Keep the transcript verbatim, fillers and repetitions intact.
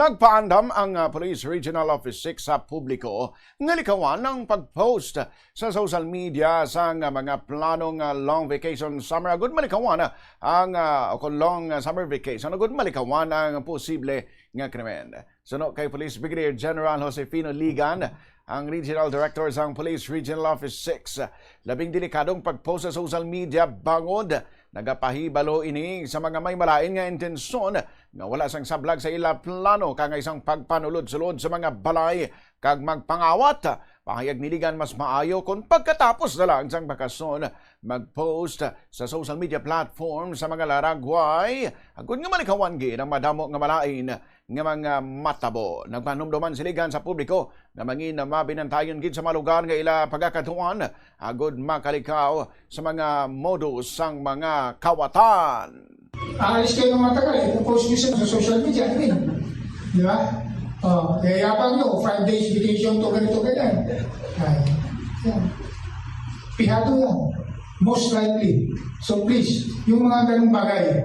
Nagpaandam ang ah, Police Regional Office six sa publiko nga likawan ang pag-post sa social media sang ah, mga plano nga long vacation summer agud malikawan ang ah, o kung long ah, summer vacation agud malikawan ang posible nga krimen. Suno kay Police Brigadier General Josefino Ligan, ang Regional Director sang Police Regional Office six, labing delikadong pag-post sa social media bangod nagapahibalo ini sa mga may malain nga intensyon nga wala sang sablag sa ila plano kangay sang pagpanulod-sulod sa mga balay kag magpangawat. Pahayag ni Ligan, mas maayo kon pagkatapos na lang sang bakasyon mag-post sa social media platform sa mga laragway agud nga malikawan gid ang madamo nga malain nga mga matabo. Nagpanumduman si Ligan sa publiko nga mangin na mabinantayon gid sa mga lugar nga ila pagakadtuan agud makalikaw sa mga modus sang mga kawatan. Aalis kayo ng matagal, ipopost nyo sa social media, I mean. Di ba? Oh, kaya yabang nyo, five days vacation to ganito, ganyan. Ay, yan. Pihado yan. Most likely. So please, yung mga ganung bagay,